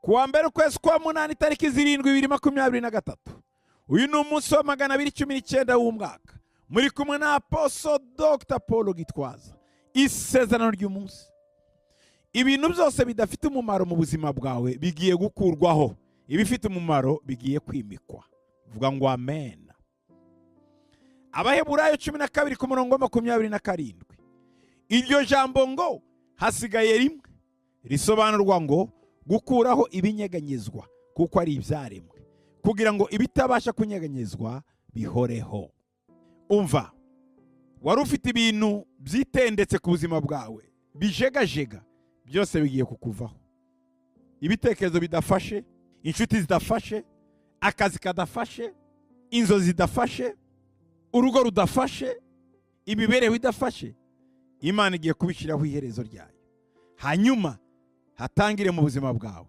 Ku wa mbere, ukwezi kwa munani, tariki 7, 2023. Uyu ni umunsi wa 219 w'umwaka. Muri kumwe na Apostle Dr Paul Gitwaza. Isezerano ry'umunsi: ibintu byose bidafite umumaro mu buzima bwawe bigiye gukurwaho, ibifite umumaro bigiye kwimikwa. Vuga ngo amen. Abaheburayo 12 ku murongo wa 27. Iryo jambo ngo "hasigaye rimwe" risobanurwa ngo gukuraho ibinyeganyezwa kuko ari ibyaremwe, kugira ngo ibitabasha kunyeganyezwa bihoreho. Umva, wari ufite ibintu byitendetse ku buzima bwawe bijegajega, byose bigiye kukuvaho. Ibitekerezo bidafashe, inshuti zidafashe, akazi kadafashe, inzozi zidafashe, urugo rudafashe, imibereho idafashe, Imana igiye kubishyiraho iherezo ryayo, hanyuma hatangire mu buzima bwawe.